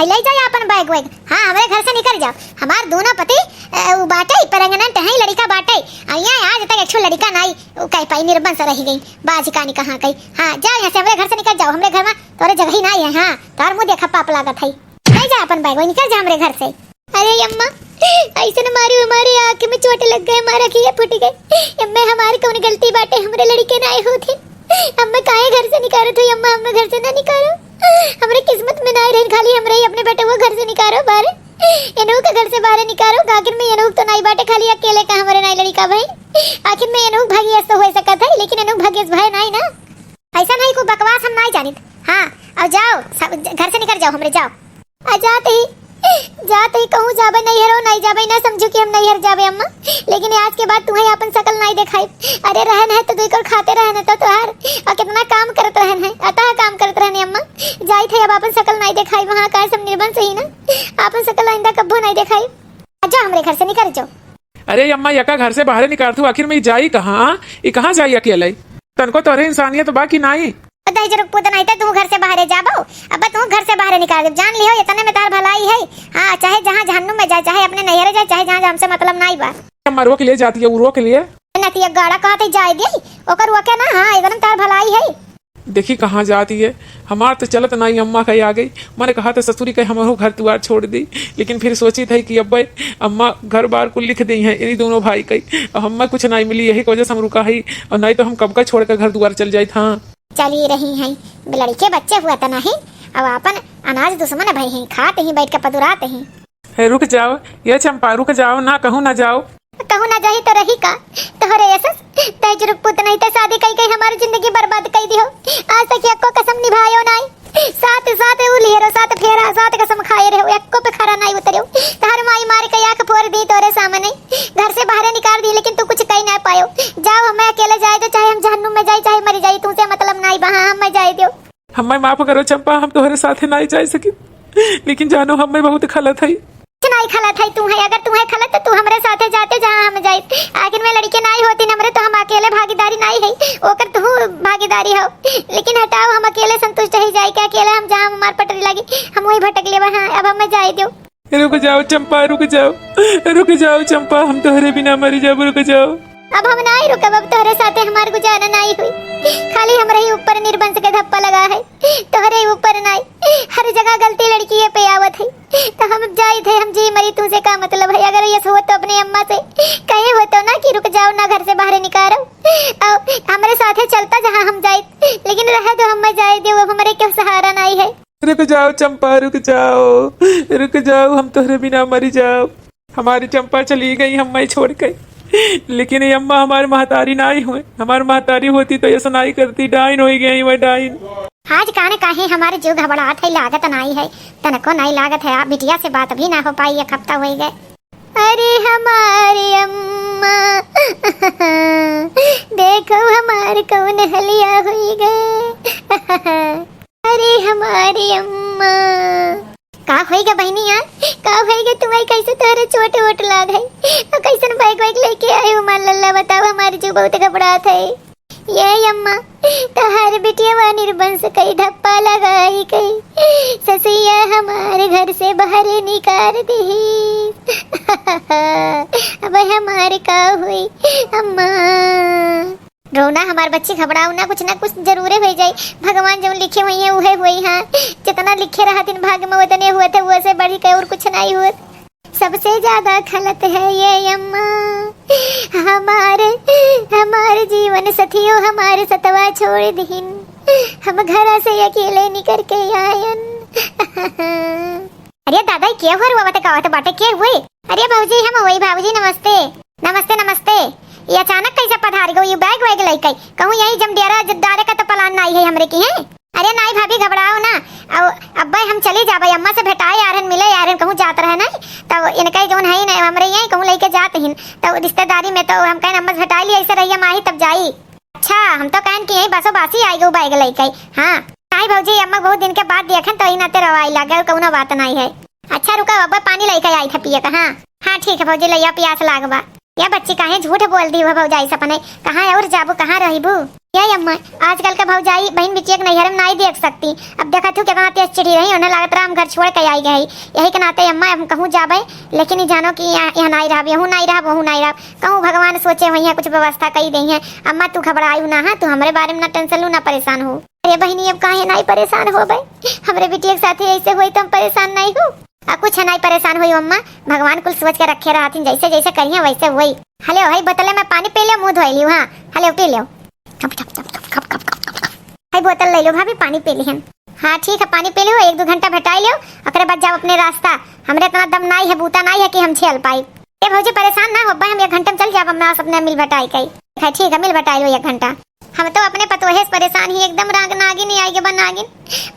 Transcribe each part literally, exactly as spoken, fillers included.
लइ जाओ आपन बैग वैग। हाँ, हमरे घर से निकर जाओ। हमार दोनों पति, अ, उ बाटे, pregnant हैं, लड़िका बाटे। अ, यहाँ आज तक एक ठो लड़िका नाई, उ कह पाई, निर्बंस रहि गई। बाज कानी कहाँ कही। हाँ, जाओ यहाँ से, हमरे घर से निकर जाओ, हमरे घर मा तोरे जगह ही नाई है। हाँ, तोर मुँह देखा पाप लागत है। लइ जा आपन बैग वैग, निकर जा हमरे घर से। अरे अम्मा, अइसन मारी हमारे आँख में चोट लग गए, हमार अँखिया फूट गए। अम्मा, हमार कौन गलती बाटे, हमरे लड़िके नाई होत हैं। अम्मा, काहे घर से निकारत हो अम्मा, हमें घर से ना निकारो। हमरे किस्मत में नाई रहिन, खाली हमरे ही अपने बेटवा घर से निकारो बाहर। एनहू के घर से बाहर निकारो, आखिर में एनहू तो नाई बाटे, खाली अकेले का हमरे नाई लड़िका भई। आखिर में एनहू भाग्य से होइ सकत है, लेकिन एनहू भाग्य से भय नाई ना। अइसन है को बकवास हम नाई जानित। हाँ, अब जाओ, सब घर से निकर जाओ हमरे, जाओ। आ जात ही, जात ही कहूँ जाबे नैहरो नाई जाबे, ना समझू कि हम नैहर जाबे अम्मा। लेकिन आज के बाद तुम्हें आपन शकल नाई देखाई। अरे रहन है तो दुई कौर खाते रहन है तो तोहार, और कितना काम करत रहन है, अतः काम करत रहन है अम्मा। जाइत है अब आपन शकल नाई देखाई, वहाँ का सब निर्बंस ही ना, आपन शकल आइंदा कब्बो नाई देखाई। आ जाओ हमरे घर से निकर जाओ। अरे अम्मा, यका घर से बाहरे निकारथू, आखिर में ई जाई कहाँ? ई कहाँ जाई अकेले? तनको तोरे इंसानियत बा कि नाई? दहिजरू के पूत नाई, त तू घर से बाहरे जाबो। अब तू घर से बाहरे निकार देब, जान लिहो, इतने में तार भलाई है। हाँ, चाहे जहाँ जहन्नुम में जाए, चाहे अपने नैहरे जाए, चाहे जहाँ जाए, हमसे मतलब नाई बा। अम्मा रोक लिए जाती है, वो रोक लिए। नतिया गाड़ा कहत है जाए दे, ओकर रोके ना, हाँ, एकदम तार भलाई है। देखी कहाँ जाती है, हमार तो चलत नाई अम्मा कहे आ गई। मने कहा तो ससुरी कहे हमहू घर दुआर छोड़ दी, लेकिन फिर सोचित है कि अब्बे अम्मा घर बार कुल लिख दी हैं इन्हीं दोनों भाई कई, और हम्मा कुछ नाई मिली, यही वजह से हम रुका है, और नाई तो हम कब का छोड़ के घर दुआर चल जाइत। हाँ। चली रही हैं, लड़िके बच्चे हुआ त नहीं, अब आपन अनाज दुश्मन भई हैं, खात ही बैठ के पदुरात ही। हे रुक जाओ, ये चंपा रुक जाओ ना, कहूँ ना जाओ। कहूँ ना जाही तो रही का? तोहरे यसस दहिजरू के पूत नहीं ते शादी कई कई हमारी जिंदगी बर्बाद कई दिहो। आज तक एको कसम निभायो नाई। सात सात उ लिहरो, सात फेरा, सात कसम खाए रहो, एको पे खरा नाई उतरयो। तहर माई मार के आँख फोड़ दी तोरे सामने, घर से बाहरे निकाल दी, लेकिन तू कुछ कई ना पायो। जाओ, हमें अकेले जाए दो, चाहे हम जहन्नुम में जाए, चाहे मरी जाए, तुमसे मतलब नाई बा, हाँ, हमें जाए दो। हमें माफ करो चंपा, हम तोहरे साथे नाई जाए सकी, लेकिन जानो हमें बहुत खलत है। कुछ नाई खलत है तू है, अगर तू है खलत तो तू हमरे साथे जाते जहाँ हम जाइत। आखिर में लड़िके नाई होती हमरे तो हम अकेले भागीदारी नाई है, ओकर तू भागीदारी हो। लेकिन हटाओ, हम अकेले संतुष्ट है जाए के, अकेले हम जहाँ हमार पटरी लगी हम वही भटक लेबा। हाँ, अब हमें जाए दो। रुक जाओ चंपा, रुक जाओ, रुक जाओ चंपा, हम तोहरे बिना मरी जाबो, रुक जाओ। अब हम नाई रुकब, अब तोहरे साथे हमार गुजारा नाई हुई। खाली हमरे ही ऊपर निर्बंस के धप्पा लगा है, तोहरे ही ऊपर नाई। हर जगह गलती लड़िकिए पे आवत है, तो हम अब जाइत है, हम जी मरी तुमसे का मतलब है? अगर यस हो तो अपने अम्मा से कहे हो तो ना कि रुक जाओ ना, घर से बाहर निकारो, और हमरे साथे चलता जहाँ हम जाइत, लेकिन रहे दो, हमें जाए दो, अब हमरे क्यों सहारा नाई है। रुक जाओ चंपा, रुक जाओ, रुक जाओ, हम तोहरे बिना मरी जाओ। हमारी चंपा चली गई हमें छोड़ के, लेकिन ये अम्मा हमारे महतारी नाई हुए। हमारे महतारी होती तो ऐसा नाई करती, डाइन होई गई वह डाइन। आज काने काहे हमारे जीव घबरात है, लागत नाई है, तनको नाई लागत है। आप बिटिया से बात भी ना हो पाई, एक हफ्ता होई गए। अरे हमारी अम्मा, देखो हमार कौन हलिया होई गए। अरे हमारी अम्मा। का होई गे बहिनी यार? का होई गे तुम्हारी? कैसे तोहरे चोट वोट लाग है? और कैसन बैग वैग लेके आए हो? मार लल्ला बताओ, हमारी जीव बहुत घबरात है। ये अम्मा, तोहार बिटिया निर्बंस कई धप्पा लगाई गई। ससुइया हमारे घर से बाहर निकाल दी। अब हमारे का हुई अम्मा? रोना हमार बच्ची, घबराओ ना, कुछ ना कुछ जरूरे होई जाई। भगवान जौन लिखे हुई हैं, उहे हुई हैं। जितना लिखे रहतिन भाग्य में, उतने हुए थे, उहे से बढ़ के और कुछ नहीं हुए। सबसे ज्यादा खलत है ये अम्मा, हमारे, हमारे जीवन साथियों, हमारे सतवा छोड़ दिहिन। हम घरा से अकेले निकर के आयन। अरे दादा, के हुआ रे बाबा, ते गावत बाटे, के हुए? अरे भौजी, हम वही बाबूजी, नमस्ते। नमस्ते, नमस्ते। ये अचानक कैसे पधार गई, ये बैग वैग लेके? कहूँ यही जमडियारा ज-, डारे का तो प्लान नाई है हमरे की, हैं? अरे नाई भाभी, घबराओ ना। अब, अब्बे हम चली जाबे, अम्मा से भेटाए आ रहन, मिले आ रहन, कहूँ जात रहे नहीं, तब इनका ही जौन है ना, हमरे यहीं कहूँ लेके जात हिन, तब रिश्तेदारी में तो हम कहन अम्मा से भेटाए लिए, ऐसे रहिए माही तब जाई। अच्छा, हम तो कहन कि यही बसो बासी आई गो बैग लेके। हाँ। नाई भौजी, अम्मा बहुत दिन के बाद देखन तो ही नाते रवाई लागल, कौनो बात नाई है। अच्छा रुका, अब्बे पानी लेके आई था पिए का। हाँ, हाँ ठीक है भौजी, लइया, प्यास लाग बा। या बच्ची, काहे झूठ बोल दी हो भौजाई से अपने? कहाँ और जाबू, कहाँ रहिबू? या अम्मा, आजकल के भौजाई बहिन बिटिया के नैहर में नाई देख सकती। अब देखत हूँ केतना तेज चिढ़ी रही, उन्हें लागत रहा हम घर छोड़ के आई गई। यही के नाते अम्मा हम कहूँ जाबे, लेकिन ई जानो कि यहाँ, यहाँ नाई रहब, यहूँ नाई रहब, वहूँ नाई रहब। कहूँ भगवान सोचे होइहैं कुछ व्यवस्था कई देइहैं। अम्मा तू घबरायू ना, हाँ, तू हमरे बारे में ना tension लू, ना परेशान हो। अरे बहिनी, अब काहे नाई परेशान होबे? हमरे बिटिया के साथे ऐसे होई तो हम परेशान नाई हो। आ कुछ नाई परेशान होई अम्मा, भगवान कुल सोच के रखे रहथिन, जैसे जैसे करिहैं वैसे होई। हले, हई बोतले में पानी पी लेव, मुँह धोई लियो, हाँ, हले पी लेव। हई बोतल ले लो भाभी, पानी पी लिहन। हाँ ठीक है, पानी पी लियो, एक दो घंटा भेटाई लियो, ओकरे बाद जाओ अपने रास्ता। हमरे इतना दम नाई है, बूता नाई है कि हम झेल पाई। ए भौजी, परेशान ना होबे, हम एक घंटे में चल जाब, हम अपने मिल भेटाई के। ठीक है, ठीक है, मिल भेटाई लियो एक घंटा। हम तो अपने पतोहे से परेशान ही, एकदम राग नागिन ही आई के बा नागिन।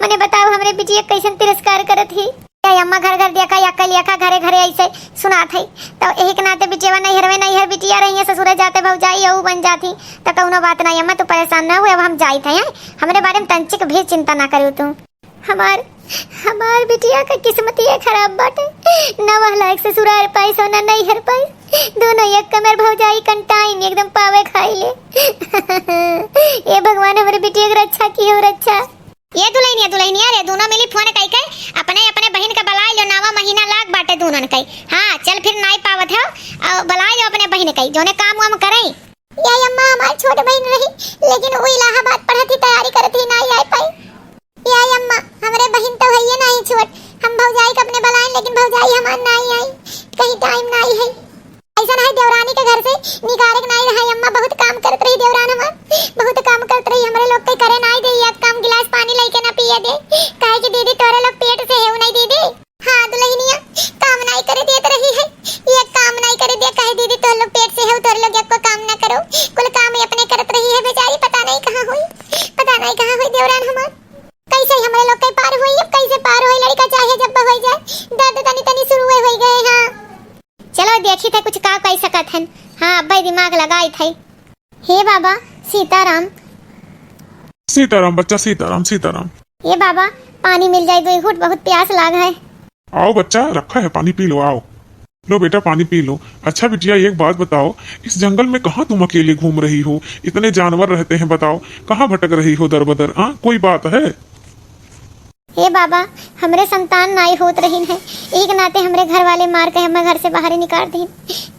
मने बताओ, हमरे बिटिया कैसन तिरस्कार करत ही। या अम्मा घर घर देखा, या कल देखा, घरे घरे ऐसे सुनात है। तो यही के नाते बिटिया नैहर में नैहर बिटिया रही है, ससुरे जाते भौजाई यहू बन जाती। तो कौनो बात नहीं अम्मा, तू परेशान ना हुए, अब हम जाइत है, हैं? हमरे बारे में तंचिक भी चिंता ना करू तू। हमार, हमार बिटिया का किस्मत ये खराब बाटे, ना वह लायक ससुरार पाइस और ना नैहर पाइस। दोनों एक कमर भौजाई कंटाइन एकदम पावे खाई ले। ए भगवान, हमरे बिटिया के रक्षा की हो रक्षा। ए दुल्हनिया, दुल्हनिया रे, दोनों मिली फोन कई के अपने, अपने बहिन के बलाई लो, नावा महीना लाग बाटे दोनों के। हाँ, चल फिर नाई पावत हो, अउ बलाई लो अपने बहिन के, जोने काम वाम करे। या अम्मा, हमार छोट बहिन रही, लेकिन उ इलाहाबाद पढ़त ही, तैयारी करत ही, नाई आई पाई। या अम्मा, हमरे बहिन तो हइये नाई छोट, हम भौजाई के अपने बलाइन, लेकिन भौजाई हमार नाई आई, कहीं टाइम नाई है। ऐसा है, देवरानी के घर से निकारे के नाई रहा अम्मा, बहुत काम करत रही देवरान हमार, बहुत काम करत रही, हमरे लोग के करे नाई दे, एक काम गिलास पानी लेके ना पिए दे, काहे कि दीदी तोरे लोग पेट से है नहीं दीदी। हाँ दुल्हनिया, काम नाई करे देत रही है, ये काम नाई करे दे, कहे दीदी तोर लोग पेट से है, तोर लोग एको काम ना करो, कुल काम ये अपने करत रही है बेचारी, पता नहीं कहाँ हुई, पता नहीं कहाँ हुई देवरान हमार। कैसे हमरे लोग के पार हुई, अब कैसे पार हुई, लड़का चाहे जब हुई जाए, दर्द तनी तनी शुरू हुई गए। हाँ चलो देखी थे कुछ का कह सकत हन। हाँ अब भाई दिमाग लगाई थे। हे बाबा सीताराम। सीताराम बच्चा, सीताराम, सीताराम। ए बाबा, पानी मिल जाए, दुई घूंट, बहुत प्यास लाग है। आओ बच्चा, रखा है, पानी पी लो, आओ। लो बेटा, पानी पी लो। अच्छा बिटिया, एक बात बताओ, इस जंगल में कहाँ तुम अकेले घूम रही हो? इतने जानवर रहते हैं, बताओ, कहाँ भटक रही हो दर बदर? हाँ, कोई बात है? ए बाबा, हमरे संतान नाई होत रहिन है, एक नाते हमरे घर वाले मार के हमें घर से बाहर ही निकाल दीन।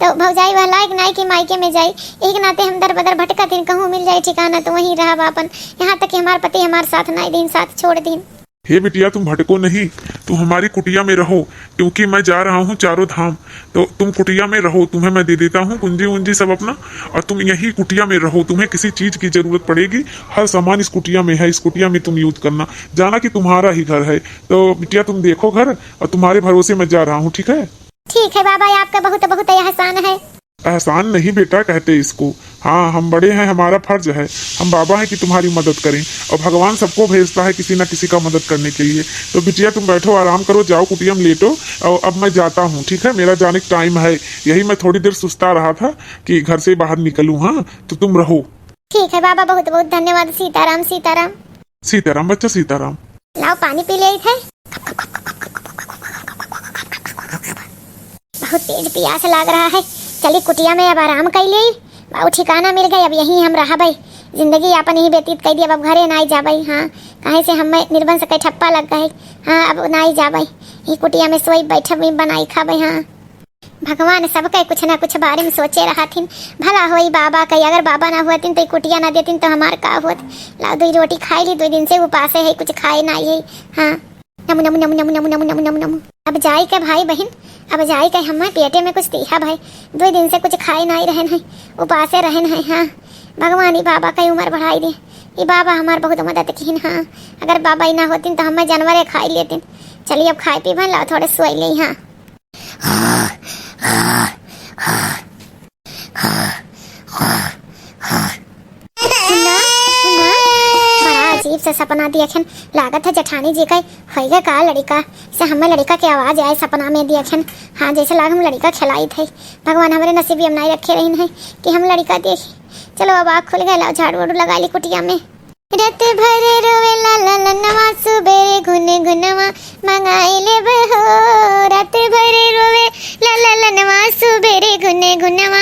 तो भौजाई वह लायक नाई कि मायके में जाई, एक नाते हम दर बदर भटकत हन, कहूँ मिल जाए ठिकाना तो वहीं रहब आपन। यहाँ तक कि हमार पति हमार साथ नाई दीन, साथ छोड़ दीन। हे बिटिया, तुम भटको नहीं, तुम हमारी कुटिया में रहो, क्योंकि मैं जा रहा हूँ चारों धाम। तो तुम कुटिया में रहो, तुम्हें मैं दे देता हूँ कुंजी उंजी सब अपना, और तुम यही कुटिया में रहो। तुम्हें किसी चीज की जरूरत पड़ेगी, हर सामान इस कुटिया में है, इस कुटिया में तुम यूज करना। जाना कि तुम्हारा ही घर है। तो बिटिया, तुम देखो घर, और तुम्हारे भरोसे मैं जा रहा हूँ, ठीक है? ठीक है बाबा, आपका बहुत बहुत एहसान है। एहसान नहीं बेटा कहते इसको। हाँ, हम बड़े हैं, हमारा फर्ज है, हम बाबा हैं कि तुम्हारी मदद करें, और भगवान सबको भेजता है किसी ना किसी का मदद करने के लिए। तो बिटिया, तुम बैठो, आराम करो, जाओ कुटिया में लेटो, और अब मैं जाता हूँ, ठीक है? मेरा जाने का टाइम है, यही मैं थोड़ी देर सुस्ता रहा था कि घर से बाहर निकलूँ। हाँ, तो तुम रहो। ठीक है बाबा, बहुत बहुत धन्यवाद। सीताराम, सीताराम। सीताराम बच्चा, सीताराम। लाओ, पानी पी ले थे। बहुत तेज प्यास लाग रहा है। चली कुटिया में अब आराम कर ले। बाबू ठिकाना मिल गए, अब यहीं हम रहबै। जिंदगी अपन ही व्यतीत कर दिया, अब घरे नाई जाबै। हाँ, काहे से हमें निर्बंस के ठप्पा लग गए। हाँ, अब नाई जाबै, ई कुटिया में सोई बैठबै, बनाई खाबै। हाँ, भगवान सबके कुछ ना कुछ बारे में सोचे रहथिन। भला होई बाबा के, अगर बाबा ना होतिन तो ई कुटिया ना देतिन तो हमार का होत। लाओ, दुई रोटी खाई ली, दुई दिन से उपासे है, कुछ खाए नाई है। हाँ, नमु, नमु, नमु। अब जाई के भाई बहिन, अब जाई के हमें पेटे में कुछ दिहा भाई। दुई दिन से कुछ खाए नाई रहन है, उपासे रहन है। हाँ, भगवान ई बाबा के उम्र बढ़ाई दे। ई बाबा हमार बहुत मदद किहिन। हाँ, अगर बाबा ई ना होतिन तो हमें जानवरे खाई लेतिन। चलिए अब खाए पी भाई, लाओ थोड़े सोई ले। हाँ। मुन्ना, मुन्ना, बड़ा अजीब सा सपना देखन। लागत है जेठानी जी का होइगा का लड़िका, से हमें लड़िका के आवाज आए सपना में देखन। हाँ, जैसे लाग हम लड़िका खिलाई थे। भगवान हमरे नसीबी में नाई रखे रहिन है कि हम लड़िका देखी। चलो अब आँख खुल गए, लाओ झाड़ू वाड़ू लगा ली कुटिया में। रात भर रोवे ला ललनवा, सुबेरे घुन घुनवा मंगाई लेब हो। रात भर रोवे ला ललनवा, सुबेरे घुन घुनवा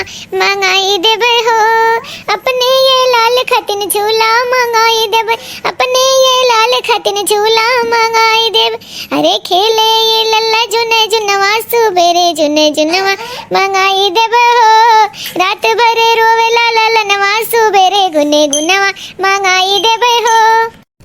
नवा सुबेरे झुने झुनवा मंगाई देबे हो, रात भर रोवेला ललनवा, सुबेरे गुने गुनवा मंगाई देबे हो।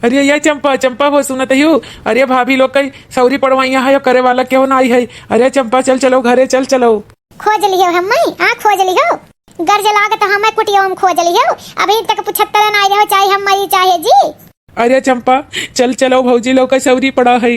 अरे ये चंपा, चंपा हो, सुनत हयू? अरे भाभी लोग कई सौरी पड़वाइया है, करे वाला केहू नाई है। अरे चंपा, चल चलो घरे, चल चलो। खोज लिहो हम्मै, आ खोज लिहो। गर्ज लागत हम्मै कुटियो हम खोज लिहो। अभी तक पुछत्तर नाई रहो, चाहे हम मरी चाहे जी। अरे चंपा, चल चलो, भौजी लोग का सौरी पड़ा है,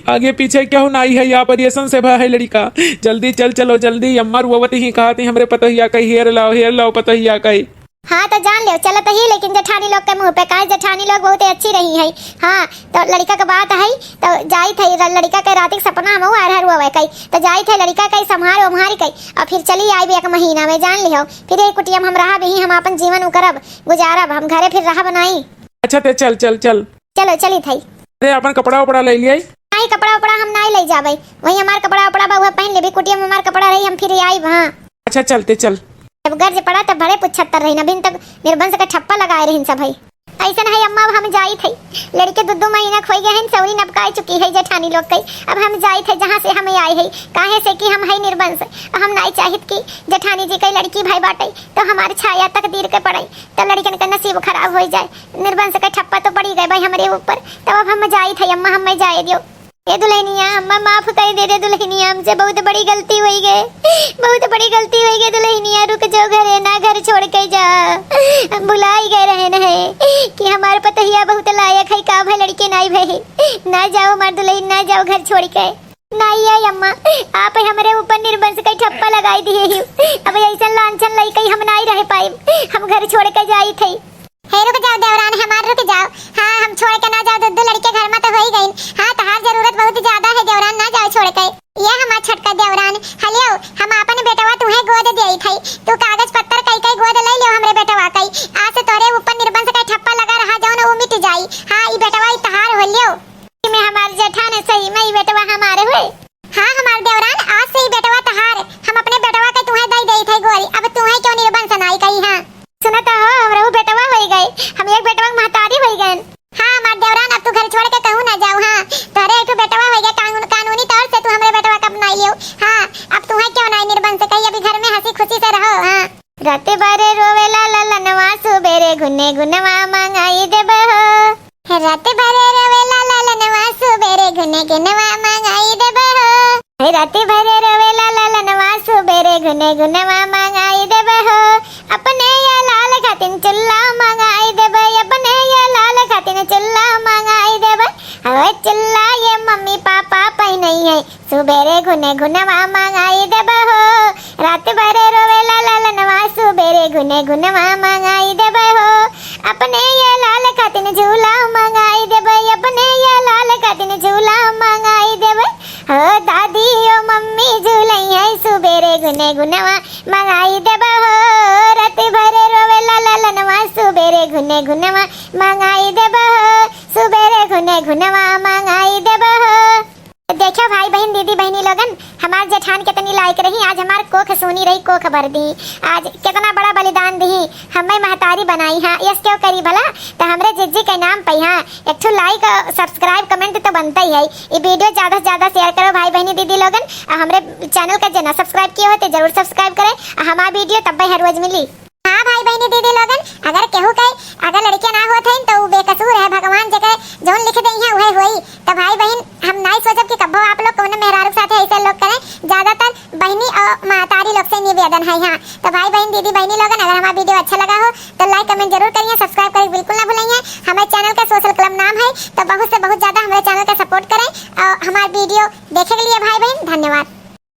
आगे पीछे केहू नाई है, ऑपरेशन से भा है लड़िका। जल्दी चल चलो, जल्दी। अम्मा रोवत ही कहत ही, हमरे पतोहिया कई हेर लाओ, हेर लाओ पतोहिया कई। हाँ तो जान लेव, चलत ही, लेकिन जेठानी लोग के मुँह पे, काहे जेठानी लोग बहुत अच्छी रही है। हाँ तो लड़िका के बात है, तो जाइत है, ल-, लड़िका के रात के सपना हम आर हर रोवे कई, तो जाइत है लड़िका कई संभार वम्हार कई, और फिर चली आइब एक महीना में, जान लिहो। फिर ये कुटिया में हम रहब ही, हम आपन जीवन उकरब, गुजारब, हम घरे फिर रहब नाई। अच्छा ते चल, चल, चल। चलो, चलित है। अरे, आपन कपड़ा उपड़ा ले लियाई। नाई, कपड़ा उपड़ा हम नाई ले जाबे। वही हमार कपड़ा उपड़ा बा, उहे पहन लेबी। कुटिया में हमार कपड़ा रही, हम फिर आइब, हाँ। अच्छा, चल ते चल। जब गर्ज पड़ा, तब बड़े पुछत्तर रही, अभिन तक निर्बंस का ठप्पा लगाए रहिन सब है। ऐसन है अम्मा, अब हम जाइत है। लड़िके दो दो महीना खोई गए हैं, सौरी नपकाए चुकी है जेठानी लोग कई। अब हम जाइत है जहाँ से हम आए है, काहे से कि हम है निर्बंस। हम नाई चाहित कि जेठानी जी कई लड़िकी भाई बाटे, तो हमार छाया तकदीर के पड़े। तो लड़िकन का नसीब खराब होइ जाए। निर्बंस का ठप्पा तो पड़ी गए भाई हमरे ऊपर, तब अब हम जाइत है अम्मा, हम्मै जाए दियो। ए दुल्हनिया, अम्मा माफ कर दे रे दुल्हनिया, हमसे बहुत बड़ी गलती होइ गए, बहुत बड़ी गलती होइ गए दुल्हनिया, रुक जाओ घरे ना, घर छोड़ के जा। हम भुलाई गए रहन है कि हमार पतोहिया बहुत लायक है, का भए लड़िके नाई भए, ना जाओ हमार दुल्हन, ना जाओ घर छोड़ के। नाई ए अम्मा, आप हमरे ऊपर निर्बंस कई ठप्पा लगाई दिहे ही। अब ऐसन लांछन लइके हम नाई रह पाइब, हम घर छोड़ के जाइत है। हे रुक जाओ देवरान हमार, रुक जाओ। हाँ, हम छोड़ के ना जाओ, दू दू लड़िके घर में तो होई गइन। हाँ, तहार जरूरत बहुत ज्यादा है देवरान, ना जाओ छोड़ के। ये हमार छोटका देवरान, हलियो, हम आपन बेटवा तुहे गोद देइत है, तू कागज पत्तर कई कई गोद ले लियो हमरे बेटवा कई। आज से तोरे ऊपर निर्बंस का ठप्पा लगा रहा, जौन ऊ मिट जाई। हाँ, ई बेटवा ई तहार हो लियो। में हमार जेठान, सही में ई बेटवा हमारे हुए। हाँ हमार देवरान, आज से ई बेटवा तहार, हम अपने बेटवा के तुहे दई देइत है गोरी, अब तुहे क्यों निर्बंस नाई कही। हाँ सुनत हो, हमरहू बेटवा होई गए, हम एक बेटवा के महतारी होई गए। हाँ हमार देवरान, अब तू घर छोड़ के कहूँ ना जाओ। हाँ तोहरे एक ठो बेटवा होई गए, कानून, कानूनी तौर से तू हमरे बेटवा के अपनाई लियो। हाँ अब तुहे क्यों नाई निर्बंस कही, अभी घर में हंसी खुशी से रहो। हाँ। रात भर रोवेला ललनवा, सुबेरे गुने गुनवा मंगाई देबे हो। रात भर रोवेला ललनवा, सुबेरे गुने गुनवा मंगाई देबे हो। हे रात भर रोवेला ललनवा, सुबेरे गुने गुनवा मंगाई देबे हो। अपने ये लाल खातिन चुल्ला मंगाई देबे, अपने ये लाल खातिन चुल्ला मंगाई देबे। हो चुल्ला ये मम्मी पापा पहिनई है, सुबेरे गुने गुनवा मंगाई देबे हो। रात भर रोवेला ललनवा, सुबेरे गुने गुनवा मंगाई देबे हो। अपने ये लाल खातिन झूला मंगाई देबे, अपने ये लाल खातिन झूला मंगाई देबे। हो दादी ओ मम्मी झूलई है, सुबेरे गुने गुनवा मंगाई देबे हो। रात भर रोवेला ललनवा, सुबेरे गुने गुनवा मंगाई देबे हो, सुबेरे गुने गुनवा मंगाई देबे हो। देखो भाई बहिन, दीदी बहिनी लोगन, हमार जेठान कितनी लायक रही, आज हमार कोख सूनी रही, कोख भर दी, आज कितना बड़ा बलिदान दी, हमें महतारी बनाई। हाँ, यस क्यों करी भला, तो हमरे जिज्जी के नाम पे, हाँ, एक ठो like और subscribe comment तो बनता ही है। ये video ज्यादा से ज्यादा share करो भाई बहिनी दीदी लोगन, और हमरे channel का जे ना subscribe किए हो तो जरूर subscribe करें, और हमार video तब हर रोज मिली। हाँ भाई बहिनी दीदी लोगन, अगर केहू के, अगर लड़िके ना होत हैं तो ऊ बेकसूर है, भगवान जेके जौन लिख देई हैं उहे होई। तो भाई बहिन, हम नाई सोचब कि कब्बो आप लोग कौनो मेहरारू के साथे ऐसे लोग करें। ज्यादातर बहिनी और महतारी लोग से निवेदन है। हाँ तो भाई बहिन दीदी बहिनी लोगन, अगर हमारा video अच्छा लगा हो तो like comment जरूर करिए, subscribe करें बिल्कुल ना भूलिए। हमारे channel का सोशल क्लब नाम है, तो बहुत से बहुत ज्यादा हमारे channel का support करें और हमारे video देखे के लिए भाई बहिन धन्यवाद।